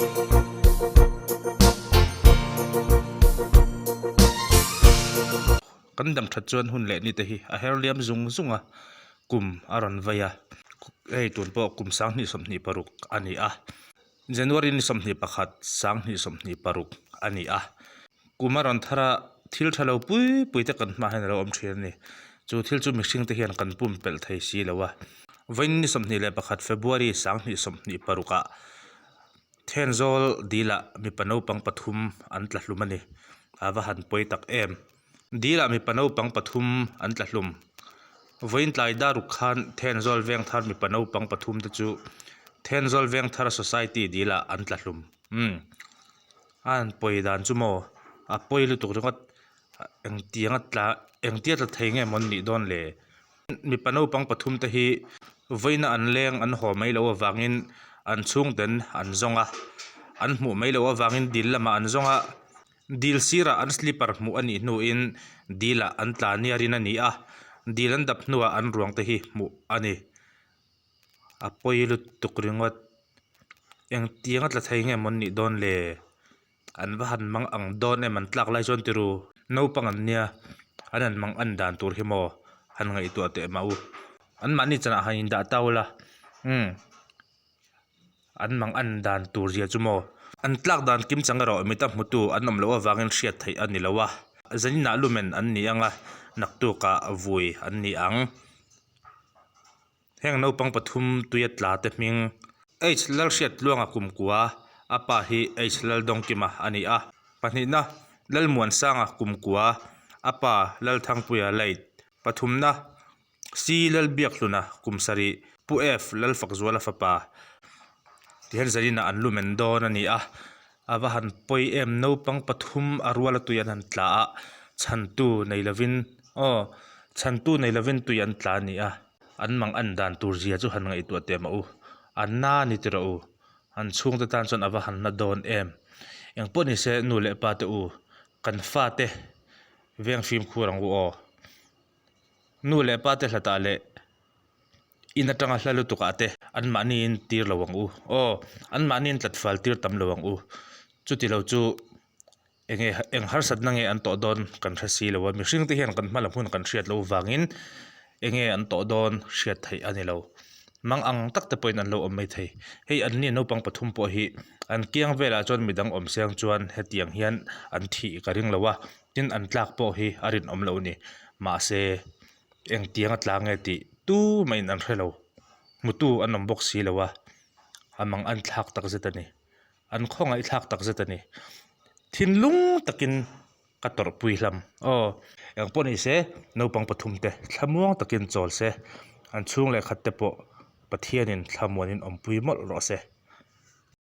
Kan dam that chuan hun leh ni te hi a her liam zung zung a, kum a rawn vei a, hei tun pawh kum 2026 a ni a, January ni 21 2026 a ni a, kum a rawn thar a, thil tha lo pui pui te kan hmaah hian a lo awm thin a ni, chu thil chu mihring te hian kan pumpelh thei si lo a, vawiin ni 21 February 2026 ah Thenzawl dilah mipa naupang pathum an tla hlum a ni, a va han pawi tak em. Dilah mipa naupang pathum an tla hlum. Vawiin tlai daruk khan Thenzawl Vengthar mipa naupang pathum te chu Thenzawl Vengthar Society dilah an tla hlum. Umm. A han pawi dan chu maw? A pawi lutuk ringawt. Engtianga tla engtia tla thei nge maw an nih dawn le? Mipa naupang pathum te hi vawiina an leng an haw mai loh avangin an chhungten an zawng a, an hmuh mai loh avangin dil lamah an zawng a. Dil sirah an slipper hmuh a nih hnuin dilah an tla niarin a ni a, dil an dap hnuah an ruang te hi hmuh a ni. A pawi lutuk ringawt. Engtianga tla thei nge maw an nih dawn le? An va han mang ang dawn em an tlak lai chuan tiru naupang an nia an han mang an dan tur hi maw han ngaihtuah teh mah u. Anmahni chanah han indah ta ula umm. An mang an dan tur zia chu maw? An tlak dan kim chang erawh mita hmutu an awm loh avangin hriat theih a ni lo a, zaninah lumen an ni ang a, naktukah vui an ni ang. Heng naupang pathum tuia tla te hming H Lalhriattluanga kumkua, a pa hi H Laldawngkima a ni a, pahnihna Lalmuansanga kumkua, a pa Lalthangpuia late, pathumna C Lalbiakhluna kum sarih, Pu F Lalfakzuala fapa tihian zaninah an lumen dawn a ni a, a va han pawi em naupang pathum a ruala tui an han tla a, chhantu nei lovin aw chhantu nei lovin tui an tla a ni a, an mang an dan tur zia chu han ngaihtuah teh mah u, a na ni tih rawh u, an chhungte tan chuan a va han na dawn em, engpawh ni se nu leh pa te u kan fate veng fimkhur ang u aw. Nu leh pa te hlatah leh in atanga hla lutuk ah te anmahni in tir lo ang u aw anmahni in tlatfal tir tam lo ang u chuti lo chu enge eng harsatna nge an tawh dawn kan hre si lo a mihring te hian kan hma lam hun kan hriat loh vangin enge an tawh dawn hriat theih a ni lo mang ang tak te pawhin an lo awm maithei hei an ni naupang pathum pawh hi an kiang velah chuan midang awm seng chuan hetiang hian an thih ka ring lo a. Tin an tlak pawh hi a rinawm loh a ni. Mahse, engtiang a tla nge tih tu mahin an hre lo. Hmutu an awm bawk si lo a, a mang an thlak tak zet a ni. An khawngaih thlak tak zet a ni. Thinlung takin ka tawrhpui hlam. Aw, engpawh ni se, naupang pathum te thlamuang takin chawl se, an chhung leh khat te pawh Pathianin thlamuanin awmpui mawlh rawh se.